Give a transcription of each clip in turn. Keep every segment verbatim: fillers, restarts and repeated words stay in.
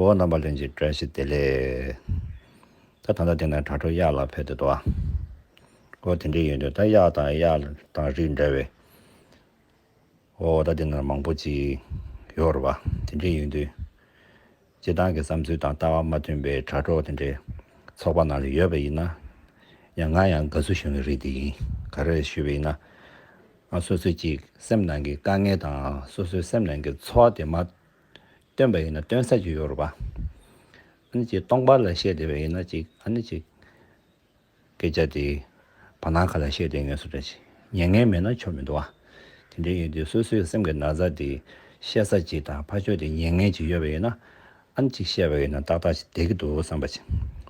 འོ་རྣམ་པ་ལྷན་རྒྱས་བཀྲ་ཤིས་བདེ་ལེགས། ད་ད་ལྟ་དེ་ན་དྲ་གྲོགས་གཡག་ལགས་ཕེབས་ཏེ་འདུག་ཨ། འོ་དེ་འདྲ་ཡིན་དུས་ད་གཡག་དང་གཡག་དང་རིགས་འདྲ་བའི། འོ་ད་དེ་ན་མང་པོ་ཅིག་ཡོད་རེད་བ། དེ་འདྲ་ཡིན་དུས། སྤྱིར་བཏང་གི་བསམ་ཚུལ་དང་ལྟ་བ་མ་མཐུན་པའི་དྲ་གྲོགས་དེ་འདྲའི་ཚོགས་པ་ནང་ལ་ཡོད་པ་ཡིན་ན། ཡང་ང་ཡང་དགའ་བསུ་ཞུ་མཁན་རིགས་དེ་ཡིན། ག་རེ་ཞུས་པ་ཡིན་ན། ང་སོ་སོའི་ཅིག་སེམས་ནང་གི་དཀའ་ངལ་དང་སོ་སོའི་སེམས་ནང་གི་ཚོར་བ་དེ་མ་སྟོན་པ་ཡིན་ན་སྟོན་ས་ཅིག་ཡོད་རེད་པ། ཨ་ནི་ཅིག་སྟོང་པ་ལ་བཤད་བསྡད་པ་ཡིན་ན་ཅིག་ཨ་ནི་ཅིག་སྐད་ཆ་དེ་བར་སྣང་ཁ་ལ་བཤད་བསྡད་མཁན་སུ་འདྲ་ཞིག་ཉན་མཁན་མེད་ན་ཆོ་མི་འདུག་ཨ། དེ་འདྲ་ཡིན་དུས་སོ་སོའི་སེམས་ཀྱི་ན་ཚ་དེ་བཤད་ས་ཅིག་དང་ཕར་ཕྱོགས་དེ་ཉན་མཁན་ཅིག་ཡོད་པ་ཡིན་ན། ཨ་ནི་ཅིག་བཤད་པ་ཡིན་ན་ཏག་ཏག་ཅིག་བསྡད་ཀྱི་འདུག་བསམ་པ་ཅིག་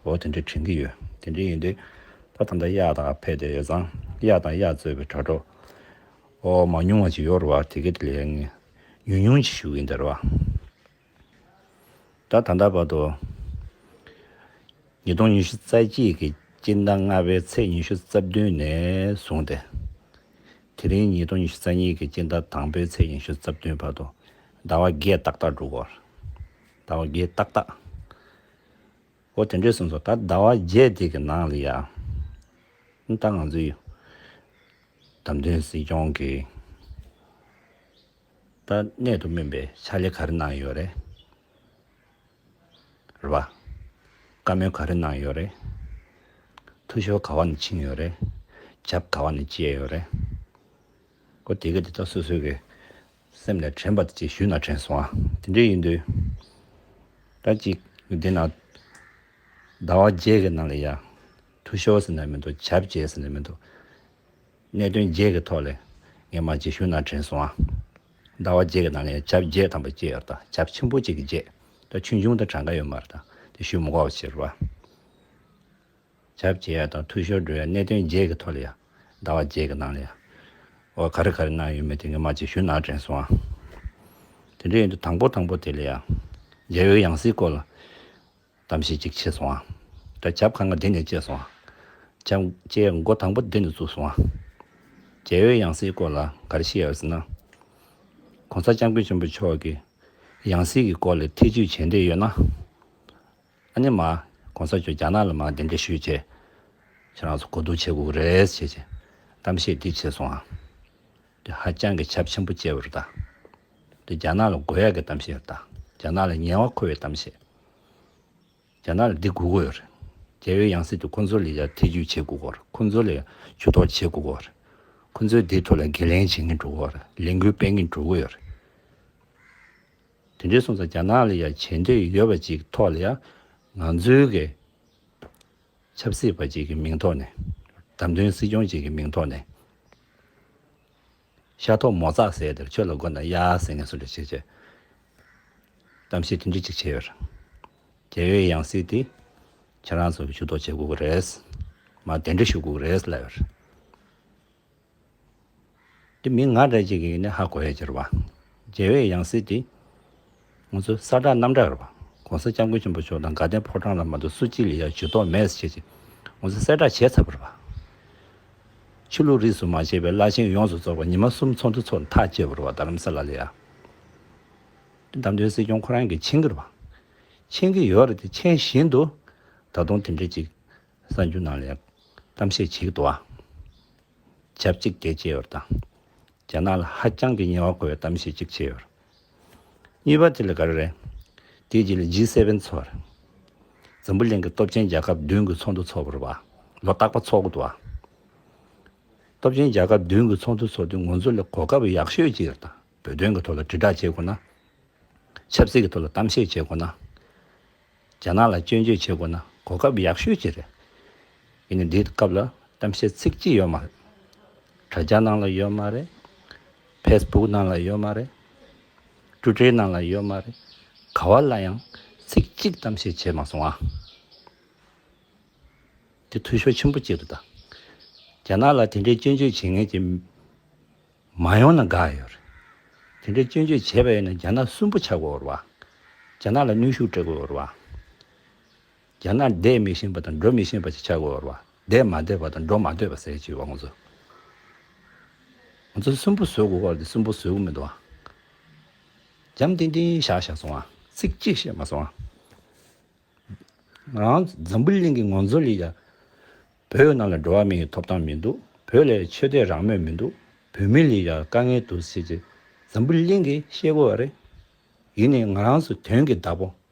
འོ་དེ་འདྲ་དྲན་གྱི་ཡོད། དེ་འདྲ་ཡིན་དུས་ད་ད་ལྟ་གཡག་དང་ཕེབས་བསྡད་ཡོད་ཙང་གཡག་དང་གཡག་གཙོས་པའི་དྲ་གྲོགས་འོ་མ་ཉུང་བ་ཅིག་ཡོད་རེད་བ། དེ་གའི་དེ་ལས་ངས་ཉུང་ཉུང་ཅིག་ཞུ་གི་ཡིན་ད་རེད་བ། ད་ད་ལྟ་བར་དུ་ཉིས་སྟོང་ཉི་ཤུ་རྩ་གཅིག་གི་སྤྱི་ཟླ་ལྔ་པའི་ཚེས་ཉི་ཤུ་རྩ་བདུན་ནས་བཟུང་སྟེ། དེ་རིང་ཉིས་སྟོང་ཉི་ཤུ་རྩ་གཉིས་ཀྱི་སྤྱི་ཟླ་དང་པོའི་ཚེས་ཉི་ཤུ་རྩ་བདུན་བར་དུ་ཟླ་བ་བརྒྱད་ཏག་ཏག་འགྲོ་གི་ཡོད་རེད། ཟླ་བ་བརྒྱད་ཏག་ཏག་འོ་དེ་འདྲས་སོང་ཙང་ད་ཟླ་བ་བརྒྱད་དེ་གི་ནང་ལ་ཡ། ད་ང་ཚོའི་བདམས་ཐོན་སྲིད་སྐྱོང་གི་ད་གནད་དུ་སྨིན་པའི་ཕྱག་ལས་ག་རེ་གནང་ཡོད་རེད། རེད་བ། བཀའ་མོལ་ག་རེ་གནང་ཡོད་རེད། འཐུས་ཤོར་ག་བ་ནས་ཕྱིན་ཡོད་རེད། བྱབ་ག་བ་ནས་བཅད་ཡོད་རེད། ཁོ་དེ་ག་དེ་ད་སོ་སོའི་གི་སེམས་ལ་དྲན་པ་དེ་ཅིག་ཞུས་ན་དྲན་སོང་ཨ། དེ་འདྲ་ཡིན་དུས། ད་ཅིག་འདི་ན་ཟླ་བ་བརྒྱད་ཀྱི་ནང་ལ་ཡ། འཐུས་ཤོར་ཟེར་ན་མི་འདུག་བྱབ་བཅད་ཟེར་ན་མི་འདུག་གནད་དོན་བརྒྱད་ཀྱི་ཐོག་ལ་ངས་མ་ཅིག་ཞུས་ན་དྲན་སོང་ཨ། ཟླ་བ་བརྒྱད་ཀྱི་ནང་ལ་ཡ་བྱབ་བརྒྱད་ཐམ་པ་བཅད་ཡོད་རེད། ད་བྱབ་ཆེན་པོ་གཅིག་གི་བརྒྱད། ད་ཆུང་ཆུང་ད་གྲངས་ཀ་ཡོད་མ་རེད། ད་དེ་ཞུ་མི་དགོས་པ་བྱེད་རེད་བ། བྱབ་བྱེད་ཡ་དང་འཐུས་ཤོར་འགྲོ་ཡ་གནད་དོན་བརྒྱད་ཀྱི་ཐོག་ལ་ཡ། ཟླ་བ་བརྒྱད་ཀྱི་ནང་ལ་ཡ། འོ་ག་རེ་ག་རེ་གནང་ཡོད་མེད་དེ་ངས་མ་ཅིག་ཞུ་ན་དྲན་སོང་ཨ། དེ་འདྲ་ཡིན་དུས་དང་པོ་དང་པོ་དེ་ལ་ཡ། རྒྱལ་བའི་ཡང་སྲིད་སྐོར་ལ་གཏམ་བཤད་ཅིག་བྱས་སོང་ཨ། ད་བྱབ་ཁ་ང་འདི་ནས་བཅད་སོང་ཨ། བྱབ་བཅད་མགོ་དང་པོ་འདི་ནས་བཙུགས་སོང་ཨ། རྒྱལ་བའི་ཡང་སྲིད་སྐོར་ལ་ག་རེ་བཤད་ཡོད་ཟེར་ན། གོང་ས་སྐྱབས་མགོན་ཆེན་པོ་མཆོག་གིས་ཡང་སྲིད་ཀྱི་སྐོར་ལ་ཐེ་བྱུས་བྱེད་འདོད་ཡོད་ན། ཨ་ནི་མ། གོང་ས་མཆོག་རྒྱ་ནག་ལ་མ་གདན་འདྲེན་ཞུས་བྱས། ཁྱེད་རང་ཚོ་གོ་བསྡུར་བྱེད་དགོས་ཀྱི་རེད་ཟེར་བྱས། གཏམ་བཤད་འདི་བྱས་སོང་ཨ། དེ་ཧ་ཅང་གི་བྱབ་ཆེན་པོ་བྱས་པ་རེད་ད། དེ་རྒྱ་ནག་ལ་དགོས་ཡག་གི་གཏམ་བཤད་རེད་ད། རྒྱ་ནག་ལ་ཉེ་བ་མཁོ་བའི་གཏམ་བཤད། རྒྱ་ནག་ལ་འདི་དགོས་ཀྱི་ཡོད་རེད། རྒྱལ་བའི་ཡང་སྲིད་དེ་ཁོང་ཚོ་ལ་ཡ་ཐེ་བྱུས་བྱེད་དགོས་ཀྱི་ཡོད་རེད། ཁོང་ཚོ་ལ་ཡ་ཇུས་གཏོགས་བྱེད་དགོས་ཀྱི་ཡོད་རེད། ཁོང་ཚོས་འདིའི་ཐོག་ལ་འགན་ལེན་བྱེད་མཁན་འགྲོ་གི་ཡོད་རེད། ལས་འགུལ་སྤེལ་མཁན་འགྲོ་གི་ཡོད་རེད། དེ་འདྲའི་སོང་ཙང་རྒྱ་ནག་ལ་ཡ་བྱེད་འདོད་ཡོད་པ་ཅིག་ཐོག་ལ་ཡ། ང་ཚོའི་གི་ཆབ་སྲིད་པ་ཅིག་གི་མིང་ཐོག་ནས། བདམས་ཐོན་སྲིད་སྐྱོང་ཅིག་གི་མིང་ཐོག་ནས། ཤ་ཐོག་མོ་ཙག་ཟེར་དེར་ཁྱོད་ལ་དགོས་ན་གཡར་ཟེར་མཁན་སུ་འདྲ་བྱེད་བྱེད། གཏམ་བཤད་དེ་འདྲ་ཅིག་བྱས་ཡོད་རེད། རྒྱལ་བའི་ཡང་སྲིད་དེ་ཁྱེད་རང་ཚོ་གི་ཇུས་གཏོགས་བྱེད་དགོས་ཀྱི་རེད། མ་གདན་འདྲེན་ཞུ་དགོས་ཀྱི་རེད་ལབ་ཡོད་རེད། དེ་མི་ང་འདྲ་ཅིག་གིས་ནི་ཧ་གོ་ཡ་ཅིག་རེད་བ། རྒྱལ་བའི་ཡང་སྲིད་དེ་ང་ཚོ་ས་བསྒྲགས་གནམ་བསྒྲགས་རེད་བ། གོང་ས་སྐྱབས་མགོན་ཆེན་པོ་མཆོག་དང་དགའ་ལྡན་ཕོ་བྲང་ལ་མ་གཏོགས་སུ་གཅིག་ལ་ཡ་ཇུས་གཏོགས་མེད་ཟེར་བྱས་ཅིག་ང་ཚོ་གསལ་བསྒྲགས་བྱས་ཚར་བ་རེད་བ། ཆོས་ལུགས་རིས་སུ་མ་ཆད་པའི་བླ་ཆེན་ཡོངས་སུ་རྫོགས་པ་ཉི་མ་གསུམ་ཚོགས་འདུ་ཚོགས་ཐག་བཅད་པ་རེད་བ། རྡ་རམ་ས་ལ་ལ་ཡ། དེ་བདམས་ཐོན་སྲིད་སྐྱོང་ཁོ་རང་གིས་མཁྱེན་གྱི་རེད་བ། མཁྱེན་གྱི་ཡོད་རེད་དེ་མཁྱེན་བཞིན་དུ་ད་དུང་དེ་འདྲ་ཅིག་གསར་འགྱུར་ནང་ལ་ཡ་གཏམ་བཤད་བྱེད་ཀྱི་འདུག་བ། བྱབ་གཅིག་དེ་བྱས་ཡོད་དང་། རྒྱ་ནག་ལ་ཧ་ཅང་གི་ཉེ་བ་དགོས་པའི་གཏམ་བཤད་གཅིག་བྱས་ཡོད། གཉིས་པ་དེ་ལ་ག་རེ་རེད། དེའི་རྗེས་ལ་ཇི་སེ་ཝེན་ཚོགས་རེད། འཛམ་བུ་གླིང་གི་སྟོབས་ཆེན་རྒྱལ་ཁབ་བདུན་གྱི་ཚོགས་འདུ་ཚོགས་པ་རེད་བ། ལོ་རྟག་པར་ཚོགས་ཀྱི་འདུག་བ། སྟོབས་ཆེན་རྒྱལ་ཁབ་བདུན་གྱི་ཚོགས་འདུ་ཚོགས་དུས་ང་ཚོ་ལ་གོ་སྐབས་ཡག་ཤོས་ཅིག་རེད་དང་། བོད་དོན་གྱི་ཐོག་ལ་དྲིལ་བསྒྲགས་བྱེད་དགོས་ན། ཆབ་སྲིད་ཀྱི་ཐོག་ལ་གཏམ་བཤད་བྱེད་དགོས་ན། རྒྱ་ནག་ལ་སྐྱོན་བརྗོད་བྱེད་དགོས་ན་གོ་སྐབས་ཡག་ཤོས་ཅིག་རེད། ཡིན་ནའི་འདིའི་སྐབས་ལ་གཏམ་བཤད་ཚིག་གཅིག་ཡོད་མ་རེད། དྲ་རྒྱ་ནང་ལ་ཡོད་མ་རེད། ཕེ་སི་བུག་ནང་ལ་ཡོད་མ་རེད། ཊུ་ཊར་ནང་ལ་ཡོད་མ་རེད། ག་བ་ལ་ཡང་ཚིག་གཅིག་གཏམ་བཤད་བྱས་མ་སོང་ཨ། དེ་འཐུས་ཤོར་ཆེན་པོ་གཅིག་རེད་ད། རྒྱ་ནག་ལ་དེ་འདྲའི་སྐྱོན་བརྗོད་བྱེད་མཁན་གྱི་མ་ཡོང་ན་དགའ་ཡོད་རེད། དེ་འདྲའི་སྐྱོན་བརྗོད་བྱས་པ་ཡིན་ན་རྒྱ་ནག་སུན་པོ་ཆགས་དགོས་རེད་བ། རྒྱ་ནག་ལ་གནོན་ཤུགས་སྤྲད་དགོས་རེད་བ། རྒྱ་ནག་བསྡད་མི་ཤེས་པ་དང་འགྲོ་མི་ཤེས་པ་ཅིག་ཆགས་དགོས་རེད་བ། བསྡད་མ་བསྡད་པ་དང་འགྲོ་མ་འདོད་པ་ཟེར་གྱི་བ་ང་ཚོ། ང་ཚོ་སུན་པོ་བཟོ་དགོས་བ་དེ་སུན་པོ་བཟོ་གི་མི་འདུག་བ། འཇམ་ཐིང་ཐིང་བཞག་བཞག་སོང་བ། ཚིག་གཅིག་བཤད་མ་སོང་བ། ང་རང་འཛམ་བུ་གླིང་གི་ངོས་འཛིན་ལ་ཡ་བོད་ནང་ལ་འགྲོ་བ་མིའི་ཐོབ་ཐང་མི་འདུག་བོད་ལ་ཆོས་དད་རང་མོས་མི་འདུག་བོད་མི་ལ་ཡ་དཀའ་ངལ་འདུག་ཟེར་གྱི་འཛམ་བུ་གླིང་གིས་ཤེས་དགོས་པ་རེད། ཡིན་ནའི་ང་རང་ཚོ་དོན་གྱི་བདག་པོ་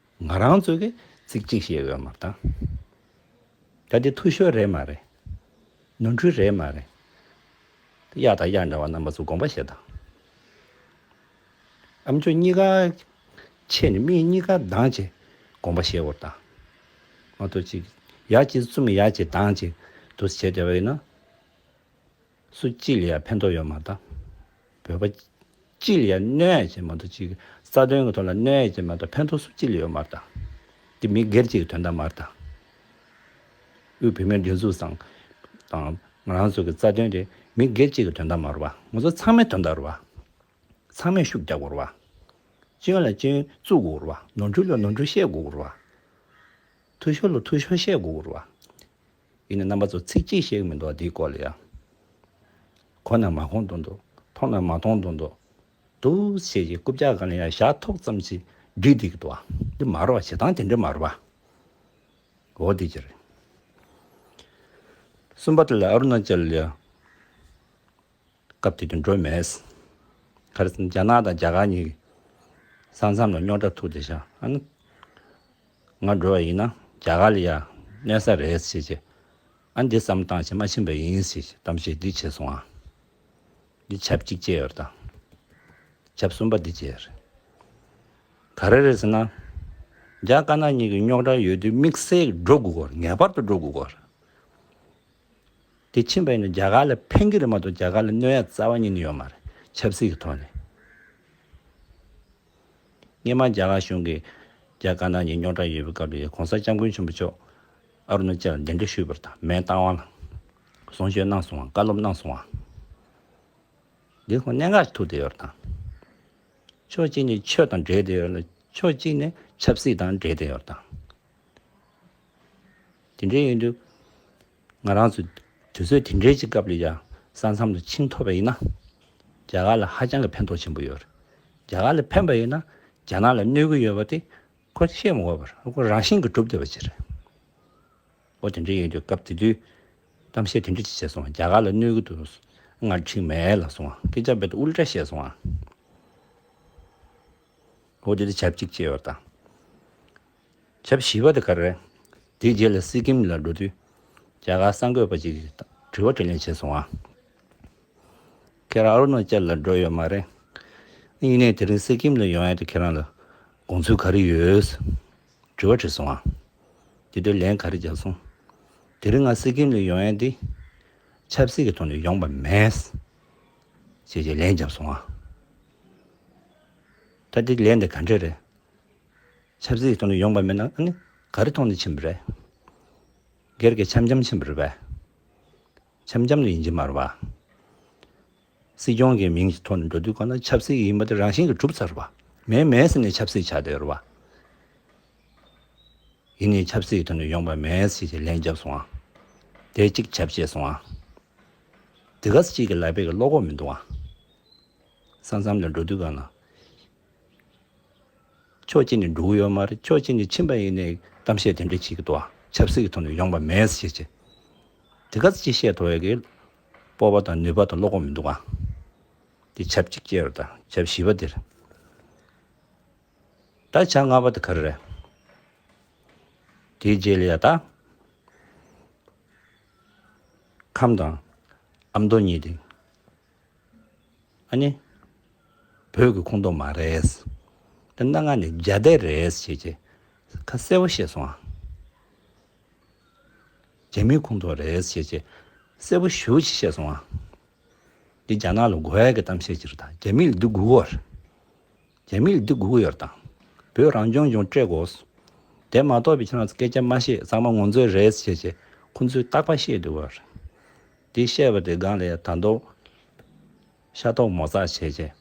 ང་རང་ཚོ་གིས་ཚིག་གཅིག་བཤད་ཡོད་མ་རེད་ད། ད་དེ་འཐུས་ཤོར་རེད་མ་རེད། ནོར་འཁྲུལ་རེད་མ་རེད། གཡག་དང་གཡག་འདྲ་བ་རྣམ་པ་ཚོ་དགོངས་པ་བཞེས་དང་། ཨ་མཆོག་གཉིས་ཀ་ཆེ་ནས་མི་གཉིས་ཀ་སྡང་བྱས་དགོངས་པ་བཞེས་དགོས་དང་། མ་གཏོགས་ཅིག་ཡ་གཅིག་བཙུམ་ཡ་གཅིག་སྡང་བྱས་འདུག་བྱས་བསྡད་པ་ཡིན་ན། སུ་གཅིག་ལ་ཡང་ཕན་ཐོགས་ཡོད་མ་རེད་ད། བོད་པ་གཅིག་ལ་ཡང་གནོད་ཡ་བྱེད་མ་གཏོགས་ཅིག་རྩ་དོན་གྱི་ཐོག་ལ་གནོད་ཡ་བྱེད་མ་གཏོགས་ཕན་ཐོགས་སུ་གཅིག་ལ་ཡོད་མ་རེད་ད། འདི་མི་སྒེར་གཅིག་གི་དོན་དག་མ་རེད་ད། དབུས་བོད་མིའི་སྒྲིག་འཛུགས་སང་དང་ང་རང་ཚོ་གི་རྩ་དོན་དེ་མི་སྒེར་གཅིག་གི་དོན་དག་མ་རེད་བ། ང་ཚོ་ཚང་མའི་དོན་དག་རེད་བ། ཚང་མས་ཤུགས་རྒྱག་དགོས་རེད་བ། སྐྱོན་ལ་སྐྱོན་བཙུགས་དགོས་རེད་བ། ནོར་འཁྲུལ་ལ་ནོར་འཁྲུལ་བཤད་དགོས་རེད་བ། འཐུས་ཤོར་ལ་འཐུས་ཤོར་བཤད་དགོས་རེད་བ། ཡིན་ནའི་རྣམ་པ་ཚོ་ཚིག་གཅིག་བཤད་གི་མི་འདུག་བ། འདིའི་སྐོར་ལ་ཡ། གོ་ན་མ་གོ་མདོག་མདོག་མཐོང་ན་མ་མཐོང་མདོག་མདོག་འདུག་བྱས་ཀྱི་རྐུབ་བཀྱག་སྒང་ལ་ཡ་ཞག་ཐོག་ཙམ་ཞིག་འགྲིག་བསྡད་ཀྱི་འདུག་བ། འདི་མ་རེད་བ། བྱེད་སྟངས་དེ་འདྲ་མ་རེད་བ། འོ་དེ་ཅི་རེད། གསུམ་པ་དེ་ལ་ཨ་རུ་ན་ཅལ་ལ་ཡ། སྐབས་དེ་དུས་འགྲོ་མེད། ག་རེ་ཟེར་ན་རྒྱ་ནག་དང་རྒྱ་གར་གཉིས་ས་མཚམས་ལ་རྙོག་དྲ་ཐུག་བསྡད་ཤག་ཨ་ནི། ང་འགྲོ་བ་ཡིན་ན་རྒྱ་གར་ལ་ཡ་གནོད་ས་རེད་ཟེར་བྱས། ཨ་འདི་བསམ་བཏང་བྱས་མ་ཕྱིན་པ་ཡིན་ཟེར་བྱས་གཏམ་བཤད་འདི་བྱས་སོང་ཨ། འདི་ཆབས་གཅིག་བཅད་ཡོད་རེད་ད། ཆབས་གསུམ་པ་འདི་བཅད་ཡོད་རེད། ག་རེ་རེད་ཟེར་ན། རྒྱ་དཀར་ནག་གཉིས་ཀྱི་རྙོག་དྲ་ཡོད་དུས་དམིགས་བསལ་འགྲོ་དགོས་ཀྱི་ཡོད་རེད། ངེས་པར་དུ་འགྲོ་དགོས་ཀྱི་ཡོད་རེད། དེ་ཕྱིན་པ་ཡིན་ན་རྒྱ་གར་ལ་ཕན་གྱི་རེད་མ་གཏོགས་རྒྱ་གར་ལ་གནོད་ཡ་རྩ་བ་ཉིད་ནས་ཡོད་མ་རེད། ཆབ་སྲིད་ཀྱི་ཐོག་ནས། སྔོན་མ་རྒྱ་གར་གཞུང་གིས་རྒྱ་དཀར་ནག་གཉིས་རྙོག་དྲ་ཡོད་པའི་སྐབས་ལ་གོང་ས་སྐྱབས་མགོན་ཆེན་པོ་མཆོག་ཨ་རུ་ན་ཅལ་ལ་གདན་འདྲེན་ཞུས་པ་རེད་ད། མེན་རྟ་དབང་ལ་གསུང་ཆོས་གནང་སོང་བ། བཀའ་སློབ་གནང་སོང་བ། འདི་ཁོ་གནད་འགག་ཐུག་བསྡད་ཡོད་རེད་ད། ཕྱོགས་གཅིག་ནས་ཆོས་དང་འབྲེལ་བསྡད་ཡོད་ལ་ཕྱོགས་གཅིག་ནས་ཆབ་སྲིད་དང་འབྲེལ་བསྡད་ཡོད་རེད་ད། དེ་འདྲ་ཡིན་དུས། ང་རང་ཚོ་དུས་ཚོད་དེ་འདྲའི་ཅིག་སྐབས་ལ་ཡ་ས་མཚམས་ལ་ཕྱིན་ཐུབ་པ་ཡིན་ན། རྒྱ་གར་ལ་ཧ་ཅང་གི་ཕན་ཐོགས་ཆེན་པོ་ཡོད་རེད། རྒྱ་གར་ལ་ཕན་པ་ཡིན་ན་རྒྱ་ནག་ལ་གནོད་ཀྱི་ཡོད་པ་དེ་ཁོ་བཤད་མི་དགོས་པར་ཁོ་རང་བཞིན་གྱིས་གྲུབ་བསྡད་པ་ཅིག་རེད། འོ་དེ་འདྲ་ཡིན་དུས་སྐབས་དེ་དུས་གཏམ་བཤད་དེ་འདྲ་ཅིག་བྱས་སོང་། རྒྱ་གར་ལ་གནོད་ཀྱི་འདུག་ང་འགྲིག་མེད་ལབ་སོང་ང་། སྐད་ཆ་རྦད་དེ་ཨུལ་ཊ་བཤད་སོང་ང་། འོ་དེ་དུས་ཆབས་གཅིག་བཅད་ཡོད་རེད་ད། ཆབས་བཞི་པ་དེ་ག་རེ་རེད། དེའི་རྗེས་ལ་སི་ཀིམ་ལ་འགྲོ་དུས་རྒྱ་གར་གསར་འགོད་པ་ཅིག་གིས་དྲི་བ་དྲིས་ལན་བྱས་སོང་ང་། ཁྱེད་རང་ཨ་རུ་ན་ཅལ་ལ་འགྲོ་ཡོད་མ་རེད། ཡིན་ནའི་དེ་རིང་སི་ཀིམ་ལ་ཡོང་ཡ་དེ་ཁྱེད་རང་ལ་དགོངས་ཚུལ་ག་རེ་ཡོད། དྲི་བ་དྲིས་སོང་ང་། དེ་དུས་ལན་ག་རེ་བརྒྱབ་སོང་། དེ་རིང་ང་སི་ཀིམ་ལ་ཡོང་ཡ་དེ་ཆབ་སྲིད་ཀྱི་ཐོག་ནས་ཡོང་པ་མེད། ཅེས་ཀྱི་ལན་བརྒྱབ་སོང་ང་། ད་དེ་ལན་དེ་ག་འདྲ་རེད། ཆབ་སྲིད་ཀྱི་ཐོག་ནས་ཡོང་པ་མིན་ན་ཨ་ནི་ག་རེ་ཐོག་ནས་ཕྱིན་པ་རེད། སྒེར་གྱི་འཆམ་འཆམ་ཕྱིན་པ་རེད་པས། འཆམ་འཆམ་ལ་ཡིན་གྱི་མ་རེད་པ། སྲིད་སྐྱོང་གི་མིང་གི་ཐོག་ནས་འགྲོ་དུས་གང་ལྟར་ཆབ་སྲིད་ཡིན་པ་དེ་རང་བཞིན་གྱིས་གྲུབ་ཚར་བ། མེད་མེད་ཟེར་ནས་ཆབ་སྲིད་ཆགས་བསྡད་ཡོད་རེད་པ། ཡིན་ནའི་ཆབ་སྲིད་ཀྱི་ཐོག་ནས་ཡོང་པ་མེད་ཟེར་གྱི་ལན་བརྒྱབ་སོང་ང་། དེ་གཅིག་ཆབས་ཅིག་བྱས་སོང་ང་། དེ་ག་ཚོད་ཅིག་གི་ལག་པས་ཀྱི་བློ་ཁོག་མི་འདུག་ཨ། ས་མཚམས་ལ་འགྲོ་དུས་གང་ལ། ཕྱོགས་གཅིག་ནས་འགྲོ་གི་ཡོད་མ་རེད། ཕྱོགས་གཅིག་ནས་ཕྱིན་པ་ཡིན་ནའི་གཏམ་བཤད་དེ་འདྲ་བྱེད་ཀྱི་འདུག་ཨ། ཆབ་སྲིད་ཀྱི་ཐོག་ནས་ཡོང་པ་མེད་ཟེར་བྱས། དེ་ག་ཚོད་ཅིག་བཤད་ཐུབ་ཡ་གི་སྤོབས་པ་དང་ནུས་པ་དང་བློ་ཁོག་མི་འདུག་ཨ། དེ་ཆབས་གཅིག་བཅད་རེད་ད། ཆབས་བཞི་པ་དེ་རེད། ད་ཆ་ལྔ་པ་དེ་ག་རེ་རེད། དེའི་རྗེས་ལ་ཡ་ད། ཁམས་དང་ཨ་མདོ་གཉིས་དེ། ཨ་ནི། བོད་ཀྱི་ཁོངས་གཏོགས་མ་རེད། དེ་སྔ་ནས་རྒྱ་སྡེ་རེད་ཟེར་བྱས་ཁ་གསལ་པོ་བཤད་སོང་ཨ། རྒྱ་མིའི་ཁོངས་གཏོགས་རེད་ཟེར་བྱས་གསལ་པོ་ཞེ་པོ་ཅིག་བཤད་སོང་ཨ། འདི་རྒྱ་ནག་ལ་དགོས་ཡ་གི་གཏམ་བཤད་ཅིག་རེད་ད། རྒྱ་མི་ལ་འདི་དགོས་ཀྱི་ཡོད་རེད། རྒྱ་མི་ལ་འདི་དགོས་ཀྱི་ཡོད་རེད་ད། བོད་རང་སྐྱོང་ལྗོངས་སྤྲད་དགོས། དེ་མ་གཏོགས་པའི་ཁྱེད་རང་ཚོ་སྐད་ཆ་མ་བཤད། ཚང་མ་ངོ་ཚ་རེད་ཟེར་བྱས་ཁོང་ཚོས་རྟག་པར་བཤད་འདུག་ག། འདི་བཤད་པ་དེ་སྒང་ལ་ཡ་ད་དུང་ཤ་ཏོག་མོ་ཙག་བྱས་བྱས་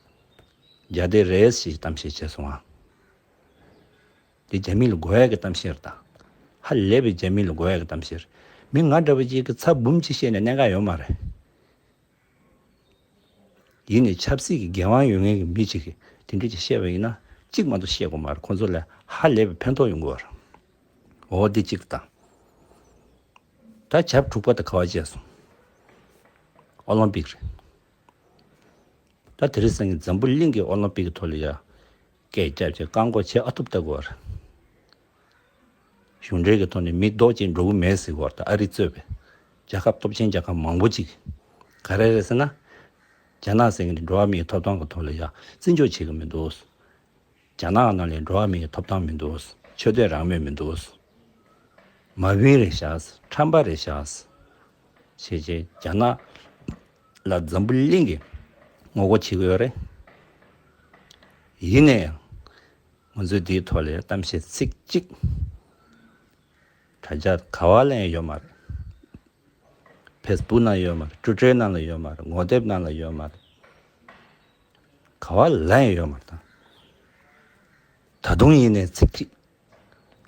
རྒྱ་སྡེ་རེད་ཟེར་གཏམ་བཤད་བྱས་སོང་ཨ། འདི་རྒྱ་མི་ལ་དགོས་ཡ་གི་གཏམ་བཤད་རེད་ད། ཧ་ལས་པའི་རྒྱ་མི་ལ་དགོས་ཡ་གི་གཏམ་བཤད་རེད། མི་ང་འདྲ་བོ་ཅིག་གིས་ཚ་འབུམ་གཅིག་བཤད་ནས་གནད་འགག་ཡོད་མ་རེད། ཡིན་ནའི་ཆབ་སྲིད་ཀྱི་འགན་དབང་ཡོད་མཁན་གྱི་མི་གཅིག་གིས་དེ་འདྲ་ཅིག་བཤད་པ་ཡིན་ན་གཅིག་མ་གཏོགས་བཤད་དགོས་མ་རེད། ཁོང་ཚོ་ལ་ཧ་ལས་པའི་ཕན་ཐོགས་ཡོང་གི་ཡོད་རེད། འོ་འདི་གཅིག་དང་། ད་བྱབྱས་དྲུག་པ་དེ་ག་བ་བྱས་སོང་། ཨོ་ལིམ་པིག་རེད། ད་དེ་རིང་སང་ཉིན་འཛམ་བུ་གླིང་གི་ཨོ་ལིམ་པིག་གི་ཐོག་ལ་ཡ། སྐད་རྒྱབ་བྱས་བཀག་འགོག་བྱེད་ཨ་ཐུབ་ལྟ་དགོས་རེད། གཞུང་འབྲེལ་གྱི་ཐོག་ནས་མི་ལྡོག་ཅིག་འགྲོ་གི་མེད་ཟེར་གྱི་ཡོད་རེད། ད་ཨ་རི་གཙོས་པའི་རྒྱལ་ཁབ་སྟོབས་ཆེན་རྒྱལ་ཁབ་མང་པོ་ཅིག་ག་རེ་རེད་ཟེར་ན། རྒྱ་ནག་ཟེར་མཁན་དེ་འགྲོ་བ་མིའི་ཐོབ་ཐང་གི་ཐོག་ལ་ཡ་བརྩི་འཇོག་བྱེད་ཀྱི་མི་འདུག་རྒྱ་ནག་ནང་ལ་འགྲོ་བ་མིའི་ཐོབ་ཐང་མི་འདུག་ཆོས་དད་རང་མོས་མི་འདུག་མ་བིན་རེད་ཤག་ཁྲམ་པ་རེད་ཤག་བྱས་བྱས་རྒྱ་ནག་ལ་འཛམ་བུ་གླིང་གིས་ངོ་རྒོལ་བྱེད་ཀྱི་ཡོད་རེད། ཡིན་ན་ཡང་། ང་ཚོས་འདིའི་ཐོག་ལ་གཏམ་བཤད་ཚིག་གཅིག་དྲ་རྒྱ་ག་བ་ལ་ཡང་ཡོད་མ་རེད། ཕེ་སི་བུག་ནང་ཡོད་མ་རེད། ཊུ་ཊར་ནང་ལ་ཡོད་མ་རེད། ངོ་དེབ་ནང་ལ་ཡོད་མ་རེད། ག་བ་ལ་ཡང་ཡོད་མ་རེད་ད། ད་དུང་ཡིན་ནའི་ཚིག་གཅིག་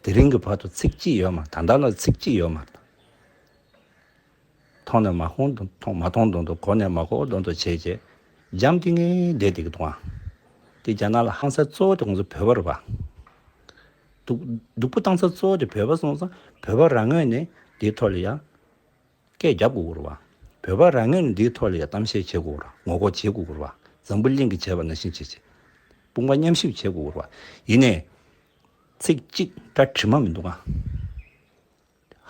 དེ་རིང་གི་བར་དུ་ཚིག་གཅིག་ཡོད་མ་རེད། ད་ལྟ་ལ་ཚིག་གཅིག་ཡོད་མ་རེད་ད། མཐོང་ནས་མ་མཐོང་དུ་མཐོང་མ་མཐོང་དུ་འདུག་གོ་ནས་མ་གོ་དུ་འདུག་བྱས་བྱས་འཇམ་ཐིང་ངེ་བསྡད་བསྡད་ཀྱི་འདུག་ཨ། དེ་རྒྱ་ནག་ལ་ཧང་སང་གཙོ་བོ་དེ་ཁོང་ཚོ་བོད་པ་རེད་པ། སྡུག་སྡུག་པོ་བཏང་ས་གཙོ་བོ་དེ་བོད་པ་སོང་ཙང་བོད་པ་རང་ངོས་ནས་དེའི་ཐོག་ལ་ཡ་སྐད་རྒྱབ་དགོས་ཀྱི་རེད་པ། བོད་པ་རང་ངོས་ནས་དེའི་ཐོག་ལ་ཡ་གཏམ་བཤད་བྱེད་དགོས་ཀྱི་རེད། ངོ་རྒོལ་བྱེད་དགོས་ཀྱི་རེད་པ། འཛམ་བུ་གླིང་གིས་བྱས་པ་ནང་བཞིན་བྱེད་བྱེད། དཔུང་པ་མཉམ་གཤིབ་བྱེད་དགོས་ཀྱི་རེད་པ། ཡིན་ནའི། ཚིག་གཅིག་སྒྲ་དྲི་མ་མི་འདུག་ཨ།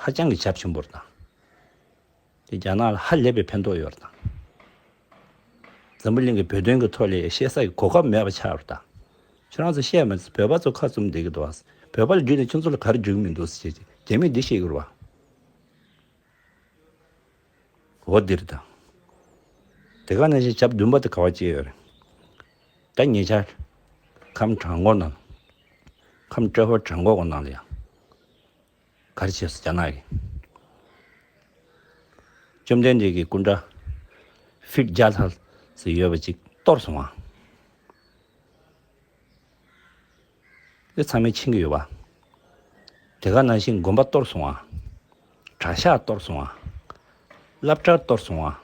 ཧ་ཅང་གི་རྒྱ་ཆེན་པོ་རེད་ད། དེ་རྒྱ་ནག་ལ་ཧ་ལས་པའི་ཕན་ཐོགས་ཡོད་རེད་ད། འཛམ་བུ་གླིང་གི་བོད་དོན་གྱི་ཐོག་ལ་བཤད་ས་ཀྱི་གོ་སྐབས་མེད་པ་ཆགས་རེད་ད། ཁྱོད་རང་ཚོ་བཤད་མ་ཚོ་བོད་པ་ཚོ་ཁ་བཙུམ་བསྡད་ཀྱི་འདུག་ཨ། བོད་པ་ལ་བརྒྱུད་ནས་ཁྱོད་ཚོ་ལ་ག་རེ་འགྲིག་མི་འདུག་ཟེར་བྱས་རྒྱ་མིས་འདི་བཤད་ཀྱི་རེད་པ། འོ་འདིར་དང་། དེ་ག་ནང་བཞིན་ཞབས་བདུན་པ་དེ་ག་བ་སྐྱེས་ཡོད་རེད། ད་ཉེ་ཆར། ཁམས་བྲག་འགོ་ནང་། ཁམས་ཊ་ཝར་བྲག་འགོ་གི་ནང་ལ་ཡང་། ག་རེ་བྱས་སོང་རྒྱ་ནག་གིས། བཅོམ་ལྡན་འདས་ཀྱི་སྐུ་འདྲ། ཕིཊ་བརྒྱ་ལྷག་ཙམ་ཡོད་པ་ཅིག་གཏོར་སོང་བ། དེ་ཚང་མས་མཁྱེན་གྱི་ཡོད་པ། དེ་ག་ནང་བཞིན་དགོན་པ་གཏོར་སོང་བ། གྲྭ་ཤག་གཏོར་སོང་བ། སློབ་གྲྭ་གཏོར་སོང་བ།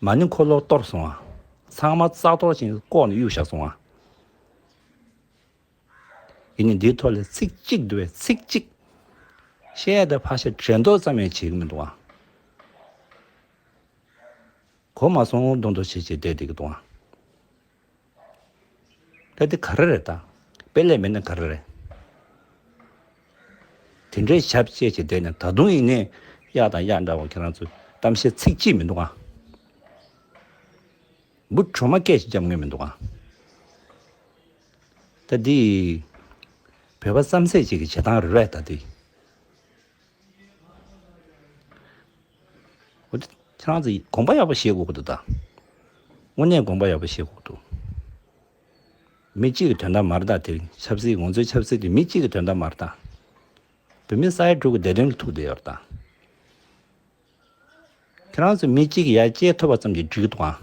མ་ཎི་འཁོར་ལོ་གཏོར་སོང་བ། ཚང་མ་རྩ་གཏོར་བྱས་ནས་ལྐོག་ནས་གཡུགས་བཞག་སོང་བ། ཡིན་ནའི་འདིའི་ཐོག་ལ་ཚིག་གཅིག་འདུག་པས་ཚིག་གཅིག་བཤད་ཡ་དང་ཕར་བཤད་དྲན་རྟོག་ཙམ་ཡང་བྱེད་ཀྱི་མི་འདུག་ཨ། གོ་མ་སོང་མདོག་མདོག་བྱེད་བྱེད་བསྡད་བསྡད་ཀྱི་འདུག་ཨ། ད་འདི་ག་རེ་རེད་ད། དཔེ་ལས་མེད་ན་ག་རེ་རེད། དེ་འདྲའི་ཞབས་བཅད་བྱས་བསྡད་ནས་ད་དུང་ཡིན་ནའི་གཡག་དང་གཡག་འདྲ་བོ་ཁྱེད་རང་ཚོས་གཏམ་བཤད་ཚིག་གཅིག་མི་འདུག་ཨ། འབུ་གྲོག་མ་སྐད་ཅིག་རྒྱབ་མཁན་མི་འདུག་ཨ། ད་འདི། བོད་པ་བསམ་ཚད་ཅིག་གི་བྱེད་སྟངས་རེད་པས་ད་འདི། འོ་དེ་ཁྱེད་རང་ཚོ་དགོངས་པ་ཡག་པོ་བཞེས་དགོས་ཀྱི་འདུག་ད། དངོས་གནས་དགོངས་པ་ཡག་པོ་བཞེས་དགོས་ཀྱི་འདུག་མི་གཅིག་གི་དོན་དག་མ་རེད་ད། དེ་ཆབ་སྲིད་ང་ཚོའི་ཆབ་སྲིད་དེ་མི་གཅིག་གི་དོན་དག་མ་རེད་ད། བོད་མི་ས་ཡ་དྲུག་གི་བདེ་དོན་ལ་ཐུག་བསྡད་ཡོད་རེད་ད། ཁྱེད་རང་ཚོ་མི་གཅིག་གིས་ཡར་བཅད་ཐུབ་པ་ཙམ་གྱིས་འགྲིག་གི་འདུག་ཨ།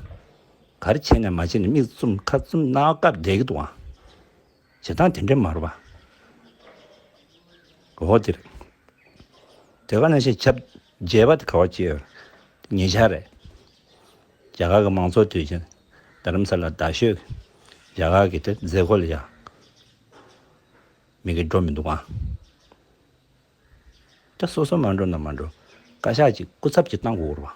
ག་རེ་བྱས་ནས་མ་བྱས་ནས་མིག་བཙུམ་ཁ་བཙུམ་སྣ་བ་བཀབ་བསྡད་ཀྱི་འདུག་ཨ། བྱེད་སྟངས་དེ་འདྲ་མ་རེད་པ། འོ་དེ་རེད། དེ་ག་ནང་བཞིན་ཆབས་བརྒྱད་པ་དེ་ག་བ་སྐྱེས་ཡོད་རེད། ཉེ་ཆར་རེད། རྒྱ་གར་གྱི་མང་གཙོ་དུས་ཆེན་རྡ་རམ་ས་ལ་རྡ་ཤོད་རྒྱ་གར་གྱི་དེ་མཛད་སྒོ་ལ་ཡ་མི་གི་འགྲོ་མི་འདུག་ཨ། ད་སོ་སོ་མ་འགྲོ་ན་མ་འགྲོ། བཀའ་ཤག་ཅིག་སྐུ་ཚབ་ཅིག་བཏང་དགོས་རེད་པ།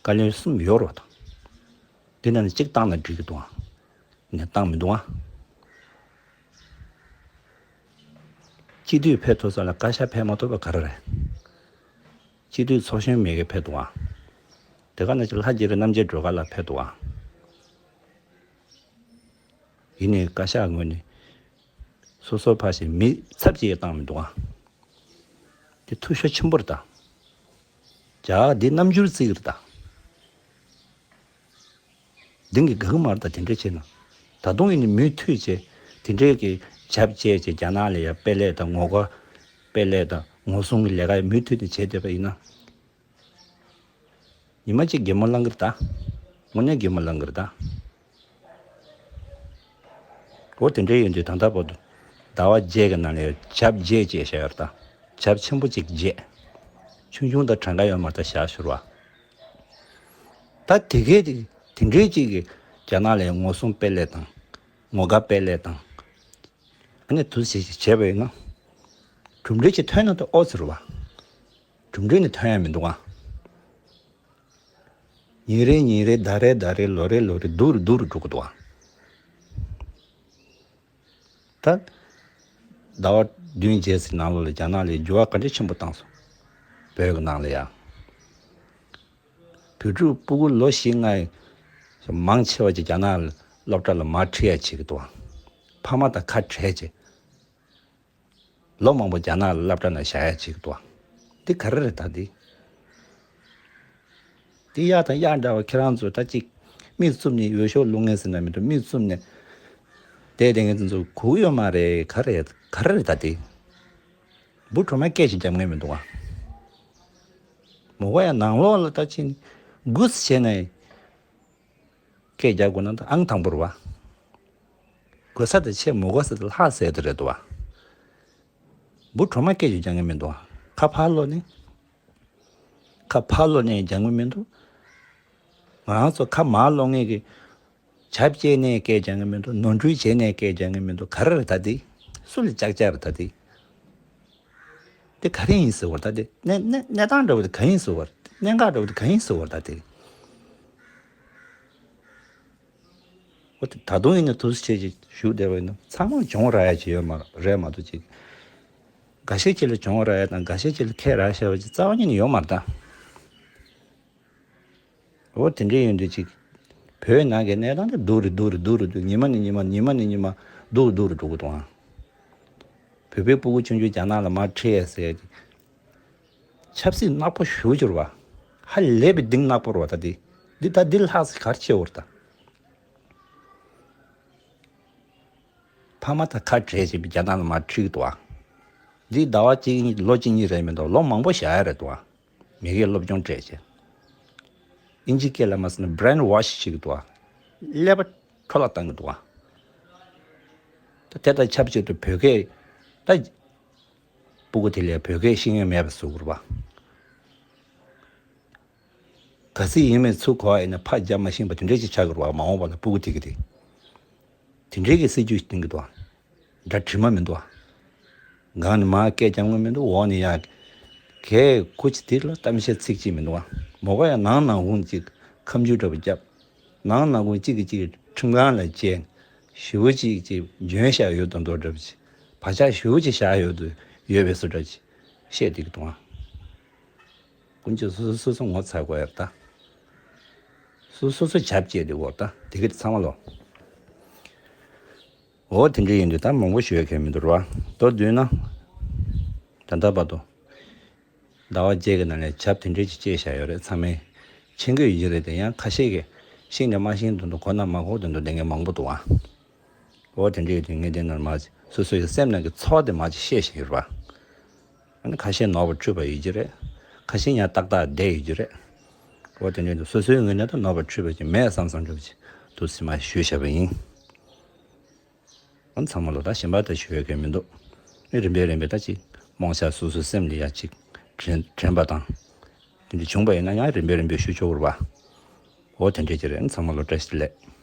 བཀའ་བློན་གསུམ་ཡོད་རེད་པ་ད། འདི་ནང་ནས་གཅིག་བཏང་ན་འགྲིག་གི་འདུག་ཨ། ངས་བཏང་མི་འདུག་ཨ། སྤྱི་འཐུས་ཕེབས་ཐུབ་ས་ལ་བཀའ་ཤག་ཕེབས་མ་ཐུབ་པ་ག་རེ་རེད། སྤྱི་འཐུས་ཚོགས་གཞོན་མེད་མཁན་ཕེབས་འདུག་ཨ། དེ་ག་ནང་བཞིན་ལྷ་རྗེ་རིན་རྣམ་རྒྱལ་སྒྲོལ་དཀར་ལགས་ཕེབས་འདུག་ཨ། ཡིན་ནའི་བཀའ་ཤག་ངོས་ནས་སོ་སོ་ཕར་ཞིག་མི་ཚབ་ཅིག་བཏང་མི་འདུག་ཨ། དེ་ཐུ་ཤོ་ཆེན་པོ་རེད་ད། རྒྱ་གར་འདི་རྣམ་འགྱུར་བརྩི་གི་རེད་ད། འདི་གི་དགའ་གི་མ་རེད་ད་དེ་འདྲ་བྱས་ན། ད་དུང་ཡིན་ནའི་མུ་མཐུད་བྱས་དེ་འདྲའི་གི་ཆབ་བཅད་བྱས་རྒྱ་ནག་ལ་ཡ་དཔེ་ལས་དང་ངོ་དགའ་དཔེ་ལས་དང་ངོ་སྲུང་གི་ལས་ཀ་མུ་མཐུད་ནས་བྱས་བསྡད་པ་ཡིན་ན། ཉི་མ་གཅིག་གད་མོ་ལངས་གི་རེད་ད། དངོས་གནས་གད་མོ་ལངས་གི་རེད་ད། འོ་དེ་འདྲ་ཡིན་དུས་ད་ལྟ་བར་དུ་ཟླ་བ་བརྒྱད་ཀྱི་ནང་ནས་ཆབ་བརྒྱད་ཅེས་བཤད་ཡོད་རེད་ད། ཆབ་ཆེན་པོ་གཅིག་བརྒྱད། ཆུང་ཆུང་དང་གྲངས་ཀ་ཡོད་མ་རེད་ད་བཞག་ཤོར་བ། ད་དེ་གས་དེ་དེ་འདྲའི་གཅིག་གི་རྒྱ་ནག་ལ་ངོ་སྲུང་དཔེ་ལས་དང་། ངོ་དགའ་དཔེ་ལས་དང་། ཨ་ནི་དུ་ཞིག་ཞིག་བྱས་པ་ཡིན་ན། གྲུབ་འབྲས་ཅིག་ཐོན་ན་ད་ཨོ་ཟེར་བ། གྲུབ་འབྲས་ནི་ཐོན་ཡ་མི་འདུག་ཨ། ཉིན་རེ་ཉིན་རེ་ཟླ་རེ་ཟླ་རེ་ལོ་རེ་ལོ་རེ་སྡུག་རུ་སྡུག་རུ་འགྲོ་གི་འདུག་ཨ། ད། ཟླ་བ་བདུན་རྗེས་སུ་ནང་ལོགས་ལ་རྒྱ་ནག་ལ་འགྱུར་བ་ག་འདྲ་ཆེན་པོ་བཏང་སོང་། བོད་ཀྱི་ནང་ལ་ཡ། བོད་ཕྲུག་སྤུ་གུ་ལོ་བཞི་ལྔ་ཡི་མང་ཆེ་བ་ཅིག་རྒྱ་ནག་ལ་སློབ་གྲྭ་ལ་མར་ཁྲིད་ཡ་བྱེད་ཀྱི་འདུག་ཨ། ཕ་མ་དང་ཁ་བྲལ་བྱས། ལོ་མང་པོ་རྒྱ་ནག་ལ་སློབ་གྲྭ་ནང་བཞག་ཡ་བྱེད་ཀྱི་འདུག་ཨ། འདི་ག་རེ་རེད་ད་འདི། འདི་གཡག་དང་གཡག་འདྲ་བ་ཁྱེད་རང་ཚོ་ད་ཅིག་མིག་བཙུམ་ནས་འོས་ཤོག་བླུག་མཁན་ཟེར་ན་མི་འདུག་མིག་བཙུམ་ནས་བསྡད་བསྡད་མཁན་ཚོ་གོ་གི་ཡོད་མ་རེད། ག་རེ་ག་རེ་རེད་ད་འདི། འབུ་གྲོག་མ་སྐད་ཅིག་རྒྱབ་མཁན་མི་འདུག་ཨ། མོ་ག་ཡ་ནང་ལོགས་ལ་ད་ཅིག་སྒུག་བྱས་ནས་སྐད་རྒྱག་དགོས་ན་ད་ཨང་དང་པོ་རེད་བ། དགོས་ས་དེ་ཆེ་མོ་དགོས་ས་དེ་ལྷག་ཟེར་དེ་རེད་དོ་བ། འབུ་གྲོག་མ་སྐད་ཅིག་རྒྱག་མཁན་མི་འདུག་ཨ། ཁ་ཕར་ལོག་ནས། ཁ་ཕར་ལོག་ནས་རྒྱག་མཁན་མི་འདུག་ང་རང་ཚོ་ཁ་མར་ལོག་མཁན་གྱི་ཆབ་བཅད་ནས་སྐད་རྒྱག་མཁན་མི་འདུག་ནོར་འཁྲུལ་བྱས་ནས་སྐད་རྒྱག་མཁན་མི་འདུག་ག་རེ་རེད་ད་དེ། སུ་ལ་ཅག་ཅག་རེད་ད་དེ། དེ་ག་རེ་ཡིན་ཟེར་བ་ད་དེ། གནས་གནས་གནས་སྟངས་འདྲ་བོ་དེ་ག་ཡིན་ཟེར་བ། གནད་འགག་འདྲ་བོ་དེ་ག་ཡིན་ཟེར་བ་ད་དེ། འོ་དེ་ད་དུང་ཡིན་ན་དུས་ཚོད་ཅིག་བཞུགས་བསྡད་པ་ཡིན་ན་ཚང་མ་གྱོང་རག་ཡ་ཅིག་ཡོད་མ་རེད་མ་གཏོགས་ཅིག་འགའ་ཤས་ཅིག་ལ་གྱོང་རག་ཡ་དང་འགའ་ཤས་ཅིག་ལ་ཁེ་རག་ཤེས་པ་ཅིག་རྩ་བ་ཉིད་ནས་ཡོད་མ་རེད་ད། འོ་དེ་འདྲ་ཡིན་དུས་ཅིག་བོད་ནང་གི་གནས་སྟངས་དེ་སྡུག་རུ་སྡུག་རུ་སྡུག་རུ་སྡུག་ཉི་མ་ནས་ཉི་མ་ཉི་མ་ནས་ཉི་མ་སྡུག་རུ་སྡུག་རུ་འགྲོ་གི་འདུག་ཨང་། བོད་པའི་སྤུ་གུ་ཆུང་ཆུང་རྒྱ་ནག་ལ་མར་ཁྲིད་ཡས་ཟེར་ཡས་དེ། ཆབ་སྲིད་ནག་པོ་ཞེ་པོ་ཅིག་རེད་བ། ཧ་ལས་པའི་གཏིང་ནག་པོ་རེད་བ་ད་དེ། འདི་ད་འདི་ལྷག་ས་ག་རེ་བྱེད་འོར་ད། ཕ་མ་དང་ཁ་བྲལ་བྱས་པའི་རྒྱ་ནག་ལ་མར་ཁྲིད་ཀྱི་འདུག་བ། འདི་ཟླ་བ་གཅིག་གཉིས་ལོ་གཅིག་གཉིས་རེད་མི་འདུག་ལོ་མང་པོ་བཞག་ཡ་རེད་འདུག་བ། མི་སྒེར་སློབ་སྦྱོང་སྤྲད་བྱས། ཨིན་ཇི་སྐད་ལ་མ་ཟེར་ན་brainwash་བྱེད་ཀྱི་འདུག་བ། ཀླད་པ་འཕྲོ་བརླག་བཏང་གི་འདུག་བ། ད་དེ་དང་ཆབས་ཅིག་ཏུ་བོད་སྐད་ད། སྤུ་གུ་དེ་ལས་བོད་སྐད་ཤེས་མཁན་མེད་པ་བཟོ་དགོས་རེད་པ། ག་ཚོད་ཡིན་མིན་ཚུར་གོ་བ་ཡིན་ན་ཕར་རྒྱབ་མ་ཤེས་པ་དེ་འདྲས་ཅིག་ཆགས་ཀྱི་རེད་པ། མ་འོངས་པ་ལ་སྤུ་གུ་དེ་གི་དེ། དེ་འདྲས་ཀྱི་སྲིད་ཇུས་ཤིག་བཏིང་གི་འདུག་པ། འདྲ་དྲི་མ་མི་འདུག་པ། སྒང་ནས་མར་སྐད་རྒྱབ་མཁན་མི་འདུག་འོག་ནས་ཡར། གས་ཁུ་ཅིག་དེ་ལ་གཏམ་བཤད་ཚིག་གཅིག་མི་འདུག་པ། མོ་ག་ཡ་ནང་ནང་ཁུང་ཅིག་ཁ་མཆུ་འདྲ་པོ་བརྒྱབ། ནང་ནང་ཁུང་གཅིག་གིས་གཅིག་གི་ཁྲིམས་ཁང་ལ་བཅར། ཞེ་པོ་ཅིག་ཅིག་འཇོན་བཞག་ཡོད་དོ་མདོག་འདྲ་པོ་ཅིག་བག་ཆགས་ཞེ་པོ་ཅིག་བཞག་ཡོད་དོ་ཡོད་པའི་བཟོ་འདྲ་ཅིག་བཤད་བསྡད་ཀྱི་འདུག་ཨང་། ཀུན་སྤྱོད་སོ་སོ་སོ་སོ་ངོ་ཚ་དགོས་ཡ་རེད་ད། སོ་སོ་སོ་བྱབ་བཅས་བསྡད་དགོས་རེད་ད་དེ་གི་ཚང་མ་ལོ། འོ་དེ་འདྲ་ཡིན་དུས་ད་མང་པོ་ཞུ་ཡ་གལ་མི་འདུག་ར་བ། མདོར་བསྡུས་ན། ད་ལྟ་བར་དུ། ཟླ་བ་བརྒྱད་ཀྱི་ནང་ནས་བྱབ་དེ་འདྲས་ཅིག་བཅད་བཞག་ཡོད་རེད། ཚང་མས་མཁྱེན་གྱི་ཡོད་ཀྱི་རེད་དེ། ཡང་ཁ་ཤས་ཀྱིས་ཤེས་ནས་མ་ཤེས་དོན་དུ་གོ་ན་མ་གོ་དོན་དུ་བསྡད་མཁན་མང་པོ་འདུག་ཨ། འོ་དེ་འདྲས་ཡོད་དུས་ངས་དེ་ནོར་མ་སོ་སོ་ཡི་སེམས་ནང་གི་ཚོར་བ་དེ་མ་ཅིག་བཤད་བཞིན་ཡོད་རེད་པ། ཨ་ནི་ཁ་ཤས་ནོར་བ་འཁྲུལ་པ་ཡོད་ཀྱི་རེད། ཁ་ཤས་ཡང་ཏག་ཏག་བསྡད་ཡོད་ཀྱི་རེད། འོ་དེ་འདྲས་འདུག་སོ་སོའི་ངོས་ནས་ད་ནོར་བ་འཁྲུལ་པ་ཅིག་མེད་བསམ་བསམ་འདྲ་པོ་ཅིག་འདུག་སེ་མ་ཞུས་བཞག་པ་ཡིན། ཨ་ཚང་མ་ལོ་ད་གཞན་པ་ད་ཞུ་ཡོད་མཁན་མི་འདུག་ཨེ་རིམ་པས་རིམ་པས་ད་ཅིག་རྨོངས་ཤ་སོ་སོའི་སེམས་ལ་ཡ་ཅིག་དྲན་དྲན་པ་དང་། དེ་འདྲ་བྱུང་པ་ཡིན་ན་ཡང་རིམ་པས་རིམ་པས་ཞུ་ཆོག་གི་རེད་པ། འོ་དེ་འདྲས་ཅིག་རེད། ཨ་ཚང་མ་ལོ་བཀྲ་ཤིས་བདེ་ལེགས།